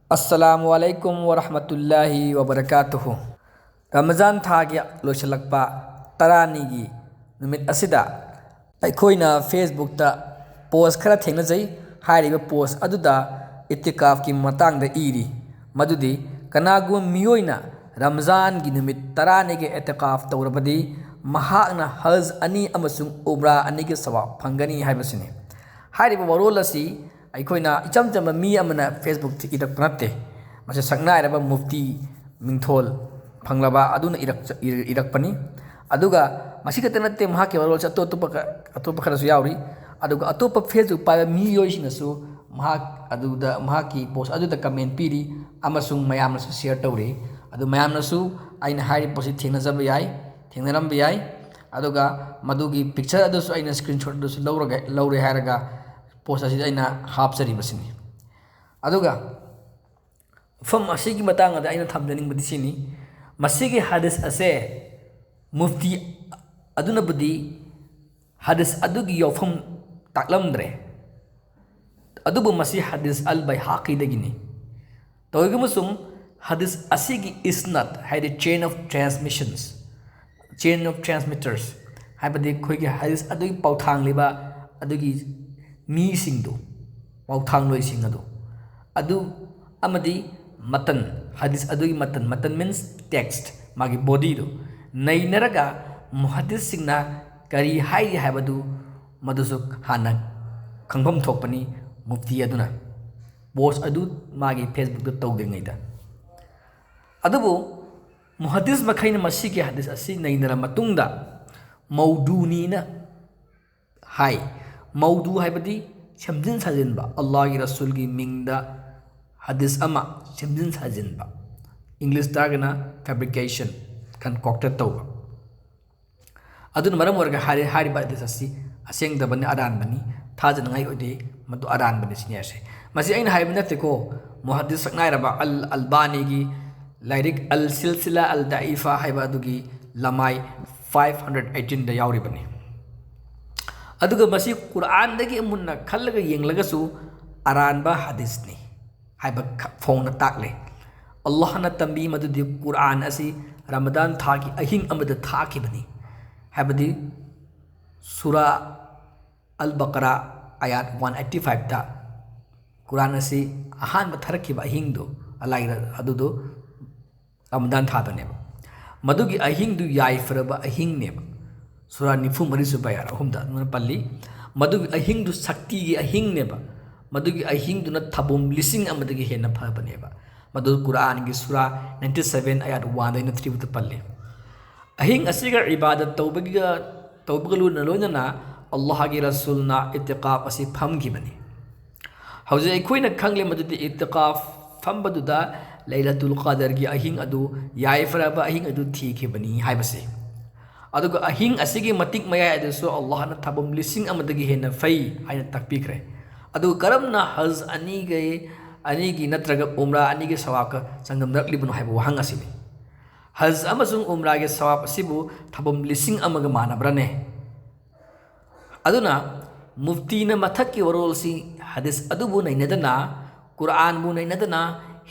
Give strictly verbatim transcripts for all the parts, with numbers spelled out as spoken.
ꯑꯁꯂꯥꯃꯨ ꯑꯂꯥꯏꯀꯨꯝ ꯋꯔꯍꯃꯇꯨꯜꯂꯥꯍꯤ ꯋꯕꯔꯀꯥꯇꯨꯍꯨ꯫ ꯔꯃꯖꯥꯟ ꯊꯥꯒꯤ ꯂꯣꯏꯁꯤꯜꯂꯛꯄ ꯇꯔꯥꯅꯤꯒꯤ ꯅꯨꯃꯤꯠ ꯑꯁꯤꯗ ꯑꯩꯈꯣꯏꯅ Facebookꯇ post ꯈꯔ ꯊꯦꯡꯅꯖꯩ꯫ ꯍꯥꯏꯔꯤꯕ post ꯑꯗꯨꯗ ꯏꯇꯤꯀꯥꯐꯀꯤ ꯃꯇꯥꯡꯗ ꯏꯔꯤ, ꯃꯗꯨꯗꯤ ꯀꯅꯥꯒꯨꯝꯕ ꯃꯤꯑꯣꯏꯅ ꯔꯃꯖꯥꯟꯒꯤ ꯅꯨꯃꯤꯠ ꯇꯔꯥꯅꯤꯒꯤ ꯏꯇꯤꯀꯥꯐ ꯇꯧꯔꯕꯗꯤ ꯃꯍꯥꯛꯅ ꯍꯖ ꯑꯅꯤ ꯑꯃꯁꯨꯡ ꯎꯝꯔꯥ ꯑꯅꯤꯒꯤ ꯁꯋꯥꯕ ꯐꯪꯒꯅꯤ ꯍꯥꯏꯕꯁꯤꯅꯤ꯫ ꯍꯥꯏꯔꯤꯕ ꯋꯥꯔꯣꯜ ꯑꯁꯤ ꯑꯩꯈꯣꯏꯅ ꯏꯆꯝ ꯆꯝꯕ ꯃꯤ ꯑꯃꯅ Facebookꯇ ꯏꯔꯛꯄ ꯅꯠꯇꯦ꯫ ꯃꯁꯤ ꯁꯛꯅꯥꯏꯔꯕ ꯃꯨꯐꯇꯤ ꯃꯤꯡꯊꯣꯜ ꯐꯪꯂꯕ ꯑꯗꯨꯅ ꯏꯔꯛꯆ-, ꯏꯔ-, ꯏꯔꯛꯄꯅꯤ꯫ ꯑꯗꯨꯒ ꯃꯁꯤ ꯈꯛꯇ ꯅꯠꯇꯦ, ꯃꯍꯥꯛꯀꯤ ꯋꯥꯔꯣꯜꯁꯦ ꯑꯇꯣꯞ ꯑꯇꯣꯞꯄ ꯈ-, ꯑꯇꯣꯞꯄ ꯈꯔꯁꯨ ꯌꯥꯎꯔꯤ꯫ ꯑꯗꯨꯒ ꯑꯇꯣꯞꯄ Facebook ꯄꯥꯏꯕ ꯃꯤꯑꯣꯏꯁꯤꯡꯅꯁꯨ ꯃꯍꯥꯛ ꯑꯗꯨꯗ, ꯃꯍꯥꯛꯀꯤ post ꯑꯗꯨꯗ comment ꯄꯤꯔꯤ ꯑꯃꯁꯨꯡ ꯃꯌꯥꯝꯅꯁꯨ share ꯇꯧꯔꯤ꯫ ꯑꯗꯨ ꯃꯌꯥꯝꯅꯁꯨ ꯑꯩꯅ ꯍꯥꯏꯔꯤꯕ post ꯁꯤ ꯊꯦꯡꯅꯖꯕ ꯌꯥꯏ, ꯊꯦꯡꯅꯔꯝꯕ ꯌꯥꯏ꯫ ꯑꯗꯨꯒ ꯃꯗꯨꯒꯤ picture ꯑꯗꯨꯁꯨ ꯑꯩꯅ screenshot ꯑꯗꯨꯁꯨ ꯂꯧꯔꯒ, ꯂꯧꯔꯦ ꯍꯥꯏꯔꯒ post ꯑꯁꯤꯗ ꯑꯩꯅ ꯍꯥꯞꯆꯔꯤꯕꯁꯤꯅꯤ꯫ ꯑꯗꯨꯒ ꯃꯐꯝ ꯑꯁꯤꯒꯤ ꯃꯇꯥꯡꯗ ꯑꯩꯅ ꯊꯝꯖꯅꯤꯡꯕꯗꯤ ꯁꯤꯅꯤ, ꯃꯁꯤꯒꯤ ꯍꯗꯤꯁ ꯑꯁꯦ ꯃꯨꯐꯇꯤ ꯑꯗꯨꯅꯕꯨꯗꯤ ꯍꯗꯤꯁ ꯑꯗꯨꯒꯤ ꯌꯥꯎꯐꯝ ꯇꯥꯛꯂꯝꯗ꯭ꯔꯦ, ꯑꯗꯨꯕꯨ ꯃꯁꯤ ꯍꯗꯤꯁ ꯑꯜ ꯕꯩꯍꯥꯀꯤꯗꯒꯤꯅꯤ꯫ ꯇꯧꯏꯒꯨꯝꯕꯁꯨꯡ ꯍꯗꯤꯁ ꯑꯁꯤꯒꯤ ꯏꯁꯅꯠ, ꯍꯥꯏꯗꯤ chain of transmissions, chain of transmitters, ꯍꯥꯏꯕꯗꯤ ꯑꯩꯈꯣꯏꯒꯤ ꯍꯗꯤꯁ ꯑꯗꯨꯒꯤ ꯄꯥꯎꯊꯥꯡꯂꯤꯕ ꯑꯗꯨꯒꯤ ꯃꯤꯁꯤꯡꯗꯨ, ꯄꯥꯎꯊꯥꯡꯂꯣꯏꯁꯤꯡ ꯑꯗꯨ, ꯑꯗꯨ ꯑꯃꯗꯤ ꯃꯇꯟ, ꯍꯗꯤꯁ ꯑꯗꯨꯒꯤ ꯃꯇꯟ, ꯃꯇꯟ means text, ꯃꯥꯒꯤ bodyꯗꯨ ꯅꯩꯅꯔꯒ ꯃꯨꯍꯗꯤꯁꯁꯤꯡꯅ ꯀꯔꯤ ꯍꯥꯏꯔꯤ ꯍꯥꯏꯕꯗꯨ ꯃꯗꯨꯁꯨ ꯍꯥꯟꯅ ꯈꯪꯐꯝ ꯊꯣꯛꯄꯅꯤ ꯃꯨꯐꯇꯤ ꯑꯗꯨꯅ꯫ Post ꯑꯗꯨ ꯃꯥꯒꯤ Facebookꯇ ꯇꯧꯗ꯭ꯔꯤꯉꯩꯗ꯫ ꯑꯗꯨꯕꯨ ꯃꯨꯍꯗꯤꯁ ꯃꯈꯩꯅ ꯃꯁꯤꯒꯤ ꯍꯗꯤꯁ ꯑꯁꯤ ꯅꯩꯅꯔ ꯃꯇꯨꯡꯗ ꯃꯧꯗꯨꯅꯤꯅ ꯍꯥꯏ꯫ ꯃꯧꯗꯨ ꯍꯥꯏꯕꯗꯤ ꯁꯦꯝꯖꯤꯟ ꯁꯥꯖꯤꯟꯕ, ꯑꯜꯂꯥꯍꯒꯤ ꯔꯁꯨꯜꯒꯤ ꯃꯤꯡꯗ ꯍꯗꯤꯁ ꯑꯃ ꯁꯦꯝꯖꯤꯟ ꯁꯥꯖꯤꯟꯕ, Englishꯇ ꯍꯥꯏꯔꯒꯅ fabrication, concocted ꯇꯧꯕ꯫ ꯑꯗꯨꯅ ꯃꯔꯝ ꯑꯣꯏꯔꯒ ꯍꯥꯏꯔꯤ-, ꯍꯥꯏꯔꯤꯕ ꯍꯗꯤꯁ ꯑꯁꯤ ꯑꯁꯦꯡꯗꯕꯅꯤ, ꯑꯔꯥꯟꯕꯅꯤ, ꯊꯥꯖꯅꯤꯡꯉꯥꯏ ꯑꯣꯏꯗꯦ, ꯃꯗꯨ ꯑꯔꯥꯟꯕꯅꯤ ꯁꯤꯅꯤ ꯍꯥꯏꯁꯦ꯫ ꯃꯁꯤ ꯑꯩꯅ ꯍꯥꯏꯕ ꯅꯠꯇꯦꯀꯣ, ꯃꯨꯍꯗꯤꯁ ꯁꯛꯅꯥꯏꯔꯕ ꯑꯜ ꯑꯜꯕꯥꯅꯤꯒꯤ ꯂꯥꯏꯔꯤꯛ ꯑꯜ ꯁꯤꯜꯁꯤꯂꯥ ꯑꯜ ꯗꯥꯏꯐꯥ ꯍꯥꯏꯕ ꯑꯗꯨꯒꯤ ꯂꯃꯥꯏ five hundred eighteenꯗ ꯌꯥꯎꯔꯤꯕꯅꯤ꯫ ꯑꯗꯨꯒ ꯃꯁꯤ ꯀꯨꯔꯥꯟꯗꯒꯤ ꯃꯨꯟꯅ ꯈꯜꯂꯒ ꯌꯦꯡꯂꯒꯁꯨ ꯑꯔꯥꯟꯕ ꯍꯗꯤꯁꯅꯤ꯫ ꯍꯥꯏꯕ ꯈ- ꯐꯣꯡꯅ ꯇꯥꯛꯂꯦ꯫ ꯑꯜꯂꯥꯍꯅ ꯇꯝꯕꯤ ꯃꯗꯨꯗꯤ ꯀꯨꯔꯥꯟ ꯑꯁꯤ ꯔꯃꯗꯥꯟ ꯊꯥꯒꯤ ꯑꯍꯤꯡ ꯑꯃꯗ ꯊꯥꯈꯤꯕꯅꯤ ꯍꯥꯏꯕꯗꯤ ꯁꯨꯔꯥ ꯑꯜ ꯕꯀꯔꯥ ꯑꯌꯥꯠ ꯋꯥꯟ ꯑꯩꯠꯇꯤ ꯐꯥꯏꯚꯇ ꯀꯨꯔꯥꯟ ꯑꯁꯤ ꯑꯍꯥꯟꯕ ꯊꯥꯔꯛꯈꯤꯕ ꯑꯍꯤꯡꯗꯣ ꯑꯂꯥꯏꯗ ꯑꯗꯨꯗꯣ ꯔꯃꯗꯥꯟ ꯊꯥꯗꯅꯦꯕ꯫ ꯃꯗꯨꯒꯤ ꯑꯍꯤꯡꯗꯨ ꯌꯥꯏꯐꯔꯕ ꯑꯍꯤꯡꯅꯦꯕ꯫ ꯁꯨꯔꯥ ꯅꯤꯐꯨ ꯃꯔꯤ ꯁꯨꯕ ꯑꯌꯥꯠ ꯑꯍꯨꯝꯗ ꯑꯗꯨꯃꯥꯏꯅ ꯄꯜꯂꯤ꯫ ꯃꯗꯨꯒꯤ ꯑꯍꯤꯡꯗꯨ ꯁꯛꯇꯤꯒꯤ ꯑꯍꯤꯡꯅꯦꯕ꯫ ꯃꯗꯨꯒꯤ ꯑꯍꯤꯡꯗꯨꯅ ꯊꯥꯕꯨꯝ ꯂꯤꯁꯤꯡ ꯑꯃꯗꯒꯤ ꯍꯦꯟꯅ ꯐꯕꯅꯦꯕ꯫ ꯃꯗꯨ ꯀꯨꯔꯥꯟꯒꯤ ꯁꯨꯔꯥ ꯅꯥꯏꯟꯇꯤ ꯁꯚꯦꯟ ꯑꯌꯥꯠ ꯋꯥꯟꯗꯩꯅ ꯊ꯭ꯔꯤꯕꯨꯗ ꯄꯜꯂꯤ꯫ ꯑꯍꯤꯡ ꯑꯁꯤꯒ ꯏꯕꯥꯗꯠ ꯇꯧꯕꯒꯤꯒ ꯇꯧꯕꯒ ꯂꯣꯏꯅ ꯂꯣꯏꯅꯅ ꯑꯜꯂꯥꯍꯒꯤ ꯔꯁꯨꯜꯅ ꯏꯇꯤꯀꯥꯐ ꯑꯁꯤ ꯐꯝꯈꯤꯕꯅꯤ꯫ ꯍꯧꯖꯤꯛ ꯑꯩꯈꯣꯏꯅ ꯈꯪꯂꯦ ꯃꯗꯨꯗꯤ ꯏꯇꯤꯀꯥꯐ ꯐꯝꯕꯗꯨꯗ ꯂꯩꯂꯇꯨꯜ ꯀꯥꯗꯔꯒꯤ ꯑꯍꯤꯡ ꯑꯗꯨ, ꯌꯥꯏꯐꯔꯕ ꯑꯍꯤꯡ ꯑꯗꯨ ꯊꯤꯈꯤꯕꯅꯤ ꯍꯥꯏꯕꯁꯤ꯫ ꯑꯗꯨꯒ ꯑꯍꯤꯡ ꯑꯁꯤꯒꯤ ꯃꯇꯤꯛ ꯃꯌꯥꯏ ꯑꯗꯨꯁꯨ ꯑꯜꯂꯥꯍꯅ ꯊꯥꯕꯝ ꯂꯤꯁꯤꯡ ꯑꯃꯗꯒꯤ ꯍꯦꯟꯅ ꯐꯩ ꯍꯥꯏꯅ ꯇꯥꯛꯄꯤꯈ꯭ꯔꯦ꯫ ꯑꯗꯨꯒ ꯀꯔꯝꯅ ꯍꯖ ꯑꯅꯤꯒꯤ, ꯑꯅꯤꯒꯤ ꯅꯠꯇ꯭ꯔꯒ ꯎꯝꯔꯥ ꯑꯅꯤꯒꯤ ꯁꯋꯥꯕꯀ ꯆꯥꯡꯗꯝꯅꯔꯛꯂꯤꯕꯅꯣ ꯍꯥꯏꯕ ꯋꯥꯍꯪ ꯑꯁꯤꯅꯤ꯫ ꯍꯖ ꯑꯃꯁꯨꯡ ꯎꯝꯔꯥꯒꯤ ꯁꯋꯥꯕ ꯑꯁꯤꯕꯨ ꯊꯥꯕꯝ ꯂꯤꯁꯤꯡ ꯑꯃꯒ ꯃꯥꯟꯅꯕ꯭ꯔꯅꯦ? ꯑꯗꯨꯅ ꯃꯨꯐꯇꯤꯅ ꯃꯊꯛꯀꯤ ꯋꯥꯔꯣꯜꯁꯤ ꯍꯗꯤꯁ ꯑꯗꯨꯕꯨ ꯅꯩꯅꯗꯅ, ꯀꯨꯔꯥꯟꯕꯨ ꯅꯩꯅꯗꯅ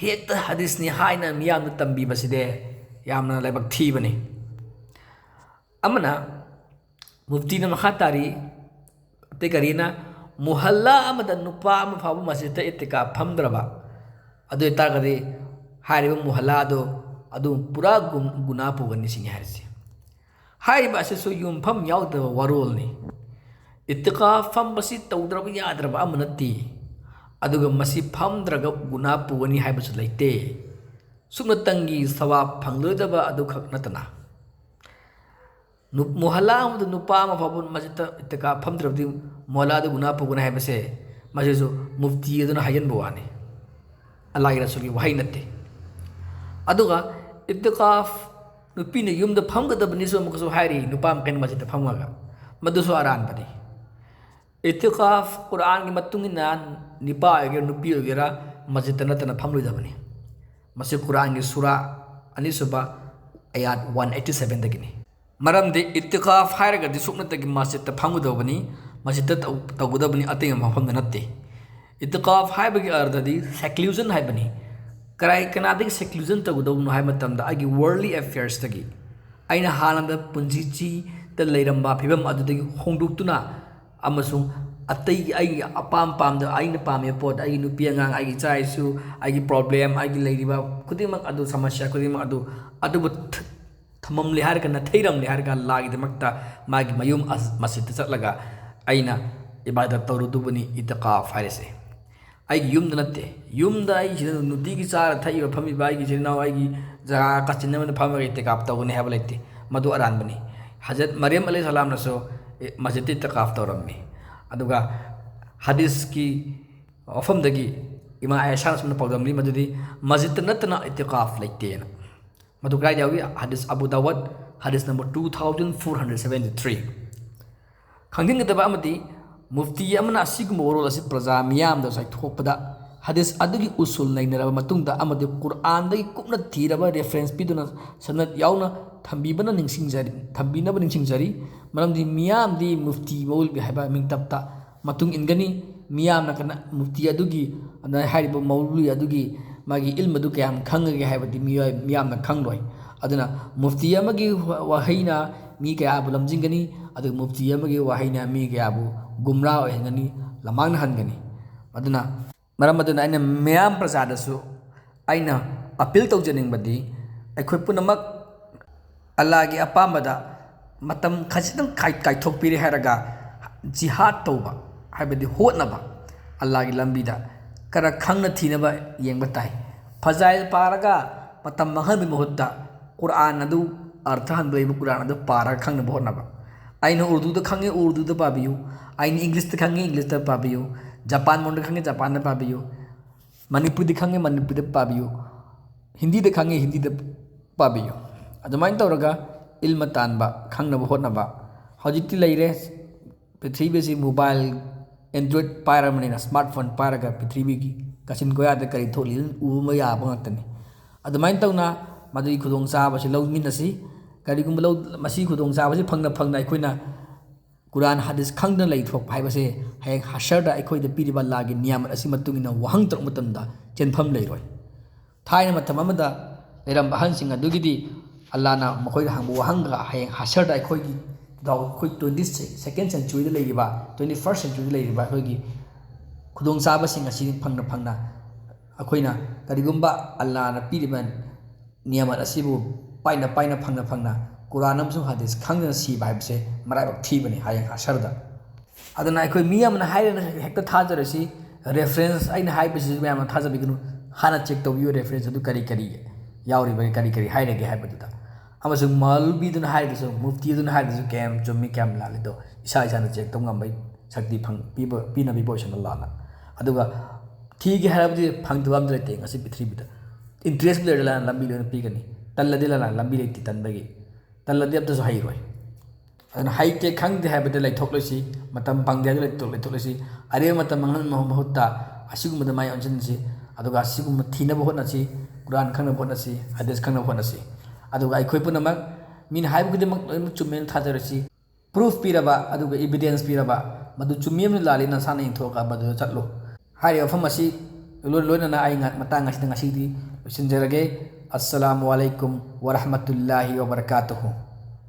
ꯍꯦꯛꯇ ꯍꯗꯤꯁꯅꯤ ꯍꯥꯏꯅ ꯃꯤꯌꯥꯝꯗ ꯇꯝꯕꯤꯕꯁꯤꯗꯤ ꯌꯥꯝꯅ ꯂꯥꯏꯕꯛ ꯊꯤꯕꯅꯤ꯫ ꯑꯃꯅ ꯃꯨꯐꯇꯤꯅ ꯃꯈꯥ ꯇꯥꯔꯤ, ꯑꯇꯩ ꯀꯔꯤꯅ ꯃꯨꯍꯜꯂꯥ ꯑꯃꯗ ꯅꯨꯄꯥ ꯑꯃ ꯐꯥꯎꯕ ꯃꯁꯖꯤꯗꯇ ꯏꯇꯤꯀꯥꯐ ꯐꯝꯗ꯭ꯔꯕ ꯑꯗꯨ ꯑꯣꯏꯇꯥꯔꯒꯗꯤ ꯍꯥꯏꯔꯤꯕ ꯃꯨꯍꯜꯂꯥꯗꯣ ꯑꯗꯨ ꯄꯨꯔꯥ ꯒꯨꯟ-, ꯒꯨꯅꯥ ꯄꯨꯒꯅꯤ ꯁꯤꯅꯤ ꯍꯥꯏꯔꯤꯁꯦ꯫ ꯍꯥꯏꯔꯤꯕ ꯑꯁꯤꯁꯨ ꯌꯨꯝꯐꯝ ꯌꯥꯎꯗꯕ ꯋꯥꯔꯣꯜꯅꯤ꯫ ꯏꯇꯤꯀꯥꯐ ꯐꯝꯕꯁꯤ ꯇꯧꯗ꯭ꯔꯕ ꯌꯥꯗ꯭ꯔꯕ ꯑꯃ ꯅꯠꯇꯦ꯫ ꯑꯗꯨꯒ ꯃꯁꯤ ꯐꯝꯗ꯭ꯔꯒ ꯒꯨꯅꯥ ꯄꯨꯒꯅꯤ ꯍꯥꯏꯕꯁꯨ ꯂꯩꯇꯦ꯫ ꯁꯨꯞꯅꯇꯪꯒꯤ ꯁꯋꯥꯕ ꯐꯪꯂꯣꯏꯗꯕ ꯑꯗꯨꯈꯛ ꯅꯠꯇꯅ, ꯅꯨ-, ꯃꯨꯍꯜꯂꯥ ꯑꯃꯗ ꯅꯨꯄꯥ ꯑꯃ ꯐꯥꯎꯕ ꯃꯁꯖꯤꯗꯇ ꯏꯇꯤꯀꯥꯐ ꯐꯝꯗ꯭ꯔꯕꯗꯤ ꯃꯨꯍꯜꯂꯥꯗ ꯒꯨꯅꯥ ꯄꯨꯒꯅꯤ ꯍꯥꯏꯕꯁꯦ ꯃꯁꯤꯁꯨ ꯃꯨꯐꯇꯤ ꯑꯗꯨꯅ ꯍꯥꯏꯖꯤꯟꯕ ꯋꯥꯅꯤ꯫ ꯑꯜꯂꯥꯍꯒꯤ ꯔꯁꯨꯜꯒꯤ ꯋꯥꯍꯩ ꯅꯠꯇꯦ꯫ ꯑꯗꯨꯒ ꯏꯇꯤꯀꯥꯐ ꯅꯨꯄꯤꯅ ꯌꯨꯝꯗ ꯐꯝꯒꯗꯕꯅꯤꯁꯨ ꯑꯃꯨꯛꯀꯁꯨ ꯍꯥꯏꯔꯤ, ꯅꯨꯄꯥ ꯃꯈꯩꯅ ꯃꯁꯖꯤꯗꯇ ꯐꯝꯃꯒ꯫ ꯃꯗꯨꯁꯨ ꯑꯔꯥꯟꯕꯅꯤ꯫ ꯏꯇꯤꯀꯥꯐ ꯀꯨꯔꯥꯟꯒꯤ ꯃꯇꯨꯡ ꯏꯟꯅ ꯅꯨꯄꯥ ꯑꯣꯏꯒꯦꯔꯥ ꯅꯨꯄꯤ ꯑꯣꯏꯒꯦꯔꯥ ꯃꯁꯖꯤꯗꯇ ꯅꯠꯇꯅ ꯐꯝꯂꯣꯏꯗꯕꯅꯤ꯫ ꯃꯁꯤ ꯀꯨꯔꯥꯟꯒꯤ ꯁꯨꯔꯥ ꯑꯅꯤꯁꯨꯕ ꯑꯌꯥꯠ ꯋꯥꯟ ꯑꯩꯠꯇꯤ ꯁꯚꯦꯟꯗꯒꯤꯅꯤ꯫ ꯃꯔꯝꯗꯤ ꯏꯇꯤꯀꯥꯐ ꯍꯥꯏꯔꯒꯗꯤ ꯁꯨꯞꯅꯇꯒꯤ ꯃꯁꯖꯤꯗꯇ ꯐꯝꯒꯗꯕꯅꯤ, ꯃꯁꯖꯤꯗꯇ ꯇꯧ-, ꯇꯧꯒꯗꯕꯅꯤ, ꯑꯇꯩ ꯃꯐꯝꯗ ꯅꯠꯇꯦ꯫ ꯏꯇꯤꯀꯥꯐ ꯍꯥꯏꯕꯒꯤ ꯑꯔꯊꯗꯤ ꯁꯦꯀ꯭ꯂꯨꯖꯟ ꯍꯥꯏꯕꯅꯤ꯫ ꯀꯔꯥꯏ ꯀꯅꯥꯗꯒꯤ ꯁꯦꯀ꯭ꯂꯨꯖꯟ ꯇꯧꯒꯗꯧꯕꯅꯣ ꯍꯥꯏꯕ ꯃꯇꯝꯗ, ꯑꯩꯒꯤ ꯋꯔꯜꯂꯤ ꯑꯦꯐꯤꯌꯔꯁꯇꯒꯤ, ꯑꯩꯅ ꯍꯥꯟꯅꯗ ꯄꯨꯟꯁꯤꯁꯤꯗ ꯂꯩꯔꯝꯕ ꯐꯤꯕꯝ ꯑꯗꯨꯗꯒꯤ ꯍꯣꯡꯗꯣꯛꯇꯨꯅ ꯑꯃꯁꯨꯡ ꯑꯇꯩꯒꯤ, ꯑꯩꯒꯤ ꯑꯄꯥꯝ ꯄꯥꯝꯗ, ꯑꯩꯅ ꯄꯥꯝꯃꯤꯕ ꯄꯣꯠ, ꯑꯩꯒꯤ ꯅꯨꯄꯤ ꯑꯉꯥꯡ, ꯑꯩꯒꯤ ꯏꯆꯥ ꯏꯁꯨ, ꯑꯩꯒꯤ ꯄ꯭ꯔꯣꯕ꯭ꯂꯦꯝ, ꯑꯩꯒꯤ ꯂꯩꯔꯤꯕ ꯈꯨꯗꯤꯡꯃꯛ ꯑꯗꯨ, ꯁꯃꯁ꯭ꯌꯥ ꯈꯨꯗꯤꯡꯃꯛ ꯑꯗꯨ, ꯑꯗꯨꯕꯨ ꯊ-, ꯊꯝꯃꯝꯂꯦ ꯍꯥꯏꯔꯒ, ꯅꯥꯊꯩꯔꯝꯂꯦ ꯍꯥꯏꯔꯒ, ꯑꯜꯂꯥꯒꯤꯗꯃꯛꯇ ꯃꯥꯒꯤ ꯃꯌꯨꯝ ꯑꯁ-, ꯃꯁꯖꯤꯗꯇ ꯆꯠꯂꯒ ꯑꯩꯅ ꯏꯕꯥꯗꯠ ꯇꯧꯔꯨꯗꯨꯕꯅꯤ, ꯏꯇꯤꯀꯥꯐ ꯍꯥꯏꯔꯤꯁꯦ꯫ ꯑꯩꯒꯤ ꯌꯨꯝꯗ ꯅꯠꯇꯦ꯫ ꯌꯨꯝꯗ ꯑꯩ ꯁꯤꯗ ꯅꯨꯡꯇꯤꯒꯤ ꯆꯥꯔ ꯊꯛꯏꯕ, ꯐꯝꯃꯤꯕ ꯑꯩꯒꯤ ꯏꯆꯤꯟ ꯏꯅꯥꯎ, ꯑꯩꯒꯤ ꯖꯒꯥ ꯀꯥꯆꯤꯟ ꯑꯃꯗ ꯐꯝꯃꯒ ꯏꯇꯤꯀꯥꯞ ꯇꯧꯒꯅꯤ ꯍꯥꯏꯕ ꯂꯩꯇꯦ꯫ ꯃꯗꯨ ꯑꯔꯥꯟꯕꯅꯤ꯫ ꯍꯖꯔꯠ ꯃꯔꯤꯝ ꯑꯂꯩꯍꯤ ꯁꯂꯥꯝꯅꯁꯨ, ꯑꯦ, ꯃꯁꯖꯤꯗꯇ ꯏꯇꯤꯀꯥꯞ ꯇꯧꯔꯝꯃꯤ꯫ ꯑꯗꯨꯒ ꯍꯗꯤꯁꯀꯤ ꯋꯥꯐꯝꯗꯒꯤ ꯏꯃꯥ ꯑꯥꯏꯁꯥꯅ ꯑꯁꯨꯝꯅ ꯄꯥꯎꯗꯝꯂꯤ, ꯃꯗꯨꯗꯤ ꯃꯁꯖꯤꯗꯇ ꯅꯠꯇꯅ ꯏꯇꯤꯀꯥꯞ ꯂꯩꯇꯦꯅ꯫ ꯃꯗꯨ ꯀꯗꯥꯏꯗ ꯌꯥꯎꯏ? ꯍꯗꯤꯁ ꯑꯕꯨ ꯗꯥꯋꯠ, ꯍꯗꯤꯁ number two thousand four hundred seventy three꯫ ꯈꯪꯖꯤꯟꯒꯗꯕ ꯑꯃꯗꯤ ꯃꯨꯐꯇꯤ ꯑꯃꯅ ꯑꯁꯤꯒꯨꯝꯕ ꯋꯥꯔꯣꯜ ꯑꯁꯤ ꯄ꯭ꯔꯖꯥ ꯃꯤꯌꯥꯝꯗ ꯆꯥꯏꯊꯣꯛꯄꯗ, ꯍꯗꯤꯁ ꯑꯗꯨꯒꯤ ꯎꯁꯨꯜ ꯅꯩꯅꯔꯕ ꯃꯇꯨꯡꯗ ꯑꯃꯗꯤ ꯀꯨꯔꯑꯥꯟꯗꯒꯤ ꯀꯨꯞꯅ ꯊꯤꯔꯕ ꯔꯦꯐꯔꯦꯟꯁ ꯄꯤꯗꯨꯅ ꯁꯅꯗ ꯌꯥꯎꯅ ꯊꯝꯕꯤꯕꯅ ꯅꯤꯡꯁꯤꯡꯖꯔꯤ, ꯊꯝꯕꯤꯅꯕ ꯅꯤꯡꯁꯤꯡꯖꯔꯤ꯫ ꯃꯔꯝꯗꯤ ꯃꯤꯌꯥꯝꯗꯤ ꯃꯨꯐꯇꯤ ꯃꯧꯂꯕꯤ ꯍꯥꯏꯕ ꯃꯤꯡꯇꯞꯇ ꯃꯇꯨꯡ ꯏꯟꯒꯅꯤ꯫ ꯃꯤꯌꯥꯝꯅ ꯀꯅꯥ, ꯃꯨꯐꯇꯤ ꯑꯗꯨꯒꯤ, ꯑꯗꯨꯅ ꯍꯥꯏꯔꯤꯕ ꯃꯧꯂꯕꯤ ꯑꯗꯨꯒꯤ ꯃꯥꯒꯤ ꯏꯜꯝ ꯑꯗꯨ ꯀꯌꯥꯝ ꯈꯪꯉꯒꯦ ꯍꯥꯏꯕꯗꯤ ꯃꯤꯑꯣꯏ, ꯃꯤꯌꯥꯝꯅ ꯈꯪꯂꯣꯏ꯫ ꯑꯗꯨꯅ ꯃꯨꯐꯇꯤ ꯑꯃꯒꯤ ꯋꯥ-, ꯋꯥꯍꯩꯅ ꯃꯤ ꯀꯌꯥꯕꯨ ꯂꯝꯖꯤꯡꯒꯅꯤ, ꯑꯗꯨꯒ ꯃꯨꯐꯇꯤ ꯑꯃꯒꯤ ꯋꯥꯍꯩꯅ ꯃꯤ ꯀꯌꯥꯕꯨ ꯒꯨꯝꯔꯥ ꯑꯣꯏꯍꯟꯒꯅꯤ, ꯂꯃꯥꯡꯅꯍꯟꯒꯅꯤ꯫ ꯑꯗꯨꯅ, ꯃꯔꯝ ꯑꯗꯨꯅ ꯑꯩꯅ ꯃꯤꯌꯥꯝ ꯄ꯭ꯔꯖꯥꯗꯁꯨ ꯑꯩꯅ ꯑꯄꯤꯜ ꯇꯧꯖꯅꯤꯡꯕꯗꯤ, ꯑꯩꯈꯣꯏ ꯄꯨꯝꯅꯃꯛ ꯑꯜꯂꯥꯒꯤ ꯑꯄꯥꯝꯕꯗ ꯃꯇꯝ ꯈꯖꯤꯛꯇꯪ ꯀꯥꯏ-, ꯀꯥꯏꯊꯣꯛꯄꯤꯔꯦ ꯍꯥꯏꯔꯒ ꯖꯤꯍꯥꯗ ꯇꯧꯕ, ꯍꯥꯏꯕꯗꯤ ꯍꯣꯠꯅꯕ, ꯑꯜꯂꯥꯒꯤ ꯂꯝꯕꯤꯗ ꯈꯔ ꯈꯪꯅ ꯊꯤꯅꯕ ꯌꯦꯡꯕ ꯇꯥꯏ꯫ ꯐꯖꯥꯏꯜ ꯄꯥꯔꯒ ꯃꯇꯝ ꯃꯥꯡꯍꯟꯕꯒꯤ ꯃꯍꯨꯠꯇ ꯀꯨꯔꯥꯟ ꯑꯗꯨ, ꯑꯔꯊ ꯍꯟꯕ ꯂꯩꯕ ꯀꯨꯔꯥꯟ ꯑꯗꯨ ꯄꯥꯔꯒ ꯈꯪꯅꯕ ꯍꯣꯠꯅꯕ꯫ ꯑꯩꯅ ꯎꯔꯗꯨꯗ ꯈꯪꯉꯤ, ꯎꯔꯗꯨꯗ ꯄꯥꯕꯤꯌꯨ꯫ ꯑꯩꯅ ꯏꯪꯂꯤꯁꯇ ꯈꯪꯉꯤ, ꯏꯪꯂꯤꯁꯇ ꯄꯥꯕꯤꯌꯨ꯫ ꯖꯄꯥꯟ ꯃꯔꯣꯟꯗ ꯈꯪꯉꯤ, ꯖꯄꯥꯟꯗ ꯄꯥꯕꯤꯌꯨ꯫ ꯃꯅꯤꯄꯨꯔꯤꯗ ꯈꯪꯉꯤ, ꯃꯅꯤꯄꯨꯔꯤꯗ ꯄꯥꯕꯤꯌꯨ꯫ ꯍꯤꯟꯗꯤꯗ ꯈꯪꯉꯤ, ꯍꯤꯟꯗꯤꯗ ꯄꯥꯕꯤꯌꯨ꯫ ꯑꯗꯨꯃꯥꯏꯅ ꯇꯧꯔꯒ ꯏꯜꯃ ꯇꯥꯟꯕ, ꯈꯪꯅꯕ ꯍꯣꯠꯅꯕ꯫ ꯍꯧꯖꯤꯛꯇꯤ ꯂꯩꯔꯦ, ꯄ꯭ꯔꯤꯊꯤꯕꯤꯁꯤ ꯃꯣꯕꯥꯏꯜ, Android ꯄꯥꯏꯔꯕꯅꯤꯅ, ꯁ꯭ꯃꯥꯔꯠ ꯐꯣꯟ ꯄꯥꯏꯔꯒ ꯄ꯭ꯔꯤꯊꯤꯕꯤꯒꯤ ꯀꯥꯆꯤꯟ ꯀꯣꯌꯥꯗ ꯀꯔꯤ ꯊꯣꯛꯂꯤ ꯑꯗꯨꯝ ꯎꯕ ꯌꯥꯕ ꯉꯥꯛꯇꯅꯤ꯫ ꯑꯗꯨꯃꯥꯏꯅ ꯇꯧꯅ ꯃꯗꯨꯒꯤ ꯈꯨꯗꯣꯡꯆꯥꯕꯁꯤ ꯂꯧꯃꯤꯟꯅꯁꯤ꯫ ꯀꯔꯤꯒꯨꯝꯕ ꯂꯧ-, ꯃꯁꯤ ꯈꯨꯗꯣꯡꯆꯥꯕꯁꯤ ꯐꯪꯅ ꯐꯪꯅ ꯑꯩꯈꯣꯏꯅ ꯀꯨꯔꯥꯟ ꯍꯗꯤꯁ ꯈꯪꯗꯅ ꯂꯩꯊꯣꯛꯄ ꯍꯥꯏꯕꯁꯦ ꯍꯌꯦꯡ ꯍꯁꯔꯗ ꯑꯩꯈꯣꯏꯗ ꯄꯤꯔꯤꯕ ꯑꯜꯂꯥꯍꯒꯤ ꯅꯤꯌꯥꯃꯠ ꯑꯁꯤ ꯃꯇꯨꯡ ꯏꯟꯅ ꯋꯥꯍꯪ ꯇꯧꯔꯛꯄ ꯃꯇꯝꯗ ꯆꯦꯟꯐꯝ ꯂꯩꯔꯣꯏ꯫ ꯊꯥꯏꯅ ꯃꯇꯝ ꯑꯃꯗ ꯂꯩꯔꯝꯕ ꯑꯍꯟꯁꯤꯡ ꯑꯗꯨꯒꯤꯗꯤ ꯑꯜꯂꯥꯍꯅ ꯃꯈꯣꯏꯗ ꯍꯪꯕ ꯋꯥꯍꯪꯒ ꯍꯌꯦꯡ ꯍꯁꯔꯗ ꯑꯩꯈꯣꯏꯒꯤ ꯑꯩꯈꯣꯏ twenty second centuryꯗ ꯂꯩꯔꯤꯕ, twenty first centuryꯗ ꯂꯩꯔꯤꯕ ꯑꯩꯈꯣꯏꯒꯤ ꯈꯨꯗꯣꯡꯆꯥꯕꯁꯤꯡ ꯑꯁꯤ ꯐꯪꯅ ꯐꯪꯅ ꯑꯩꯈꯣꯏꯅ ꯀꯔꯤꯒꯨꯝꯕ ꯑꯜꯂꯥꯍꯅ ꯄꯤꯔꯤꯕ ꯅꯤꯌꯥꯃꯠ ꯑꯁꯤꯕꯨ ꯄꯥꯏꯅ ꯄꯥꯏꯅ ꯐꯪꯅ ꯐꯪꯅ ꯀꯨꯔꯥꯟ ꯑꯃꯁꯨꯡ ꯍꯗꯤꯁ ꯈꯪꯗꯅ ꯁꯤꯕ ꯍꯥꯏꯕꯁꯦ ꯃꯔꯥꯏꯕꯛ ꯊꯤꯕꯅꯤ ꯍꯌꯦꯡ ꯍꯁꯔꯗ꯫ ꯑꯗꯨꯅ ꯑꯩꯈꯣꯏ ꯃꯤ ꯑꯃꯅ ꯍꯥꯏꯔꯦꯅ ꯍꯦꯛꯇ ꯊꯥꯖꯔꯁꯤ꯫ Reference ꯑꯩꯅ ꯍꯥꯏꯕꯁꯤꯁꯨ ꯃꯌꯥꯝꯅ ꯊꯥꯖꯕꯤꯒꯅꯨ꯫ ꯍꯥꯟꯅ check ꯇꯧꯕꯤꯌꯨ, reference ꯑꯗꯨ ꯀꯔꯤ ꯀꯔꯤ ꯌꯥꯎꯔꯤꯕꯒꯦ, ꯀꯔꯤ ꯀꯔꯤ ꯍꯥꯏꯔꯒꯦ ꯍꯥꯏꯕꯗꯨꯗ꯫ ꯑꯃꯁꯨꯡ ꯃꯧꯂꯕꯤꯗꯨꯅ ꯍꯥꯏꯔꯤꯗꯨꯁꯨ, ꯃꯨꯐꯇꯤꯗꯨꯅ ꯍꯥꯏꯔꯤꯗꯨꯁꯨ ꯀꯌꯥꯝ ꯆꯨꯝꯃꯤ, ꯀꯌꯥꯝ ꯂꯥꯜꯂꯤꯗꯣ ꯏꯁꯥ ꯏꯁꯥꯅ check ꯇꯧ ꯉꯝꯕꯒꯤ ꯁꯛꯇꯤ ꯐꯪ-, ꯄꯤꯕ, ꯄꯤꯅꯕꯤꯕ ꯑꯣꯏꯁꯅꯨ ꯑꯜꯂꯥꯍꯅ꯫ ꯑꯗꯨꯒ ꯊꯤꯒꯦ ꯍꯥꯏꯔꯕꯗꯤ ꯐꯪꯗꯕ ꯑꯝꯇ ꯂꯩꯇꯦ ꯉꯁꯤ ꯄ꯭ꯔꯤꯊꯤꯕꯤꯗ꯫ Interest ꯂꯩꯔꯗꯤ ꯑꯜꯂꯥꯍꯅ ꯂꯝꯕꯤ ꯂꯣꯏꯅ ꯄꯤꯒꯅꯤ꯫ ꯇꯜꯂꯗꯤ ꯑꯜꯂꯥꯍꯅ ꯂꯝꯕꯤ ꯂꯩꯇꯦ ꯇꯟꯕꯒꯤ꯫ ꯇꯜꯂꯗꯤ ꯑꯝꯇꯁꯨ ꯍꯩꯔꯣꯏ꯫ ꯑꯗꯨꯅ ꯍꯩꯇꯦ ꯈꯪꯗꯦ ꯍꯥꯏꯕꯗ ꯂꯩꯊꯣꯛꯂꯣꯏꯁꯤ, ꯃꯇꯝ ꯐꯪꯗꯦ ꯍꯥꯏꯕꯗ ꯂꯩꯊꯣꯛ-, ꯂꯩꯊꯣꯛꯂꯣꯏꯁꯤ꯫ ꯑꯔꯦꯝꯕ ꯃꯇꯝ ꯃꯥꯡꯍꯟꯕ ꯃꯍꯨꯠꯇ ꯑꯁꯤꯒꯨꯝꯕꯗ ꯃꯥꯏ ꯑꯣꯟꯁꯤꯟꯁꯤ, ꯑꯗꯨꯒ ꯑꯁꯤꯒꯨꯝꯕ ꯊꯤꯅꯕ ꯍꯣꯠꯅꯁꯤ, ꯀꯨꯔꯥꯟ ꯈꯪꯅꯕ ꯍꯣꯠꯅꯁꯤ, ꯍꯗꯤꯁ ꯈꯪꯅꯕ ꯍꯣꯠꯅꯁꯤ꯫ ꯑꯗꯨꯒ ꯑꯩꯈꯣꯏ ꯄꯨꯝꯅꯃꯛ ꯃꯤꯅ ꯍꯥꯏꯕ ꯈꯨꯗꯤꯡꯃꯛ ꯂꯣꯏꯅꯃꯛ ꯆꯨꯝꯃꯦꯅ ꯊꯥꯖꯔꯁꯤ꯫ Proof ꯄꯤꯔꯕ, ꯑꯗꯨꯒ evidence ꯄꯤꯔꯕ, ꯃꯗꯨ ꯆꯨꯝꯃꯤ ꯑꯃꯁꯨꯡ ꯂꯥꯜꯂꯤ ꯅꯁꯥꯅ ꯌꯦꯡꯊꯣꯛꯑꯒ ꯃꯗꯨꯗ ꯆꯠꯂꯨ꯫ ꯍꯥꯏꯔꯤꯕ ꯃꯐꯝ ꯑꯁꯤ ꯂꯣꯏ-, ꯂꯣꯏꯅꯅ ꯑꯩ ꯉ-, ꯃꯇꯥꯡ ꯑꯁꯤꯗ ꯉꯁꯤꯗꯤ ꯂꯣꯏꯁꯤꯟꯖꯔꯒꯦ꯫ ꯑꯁꯁꯂꯥꯃꯨ ꯑꯂꯩꯀꯨꯝ ꯋꯔꯍꯃꯇꯨꯜꯂꯥꯍꯤ ꯋꯕꯔꯀꯥꯇꯨꯍꯨ꯫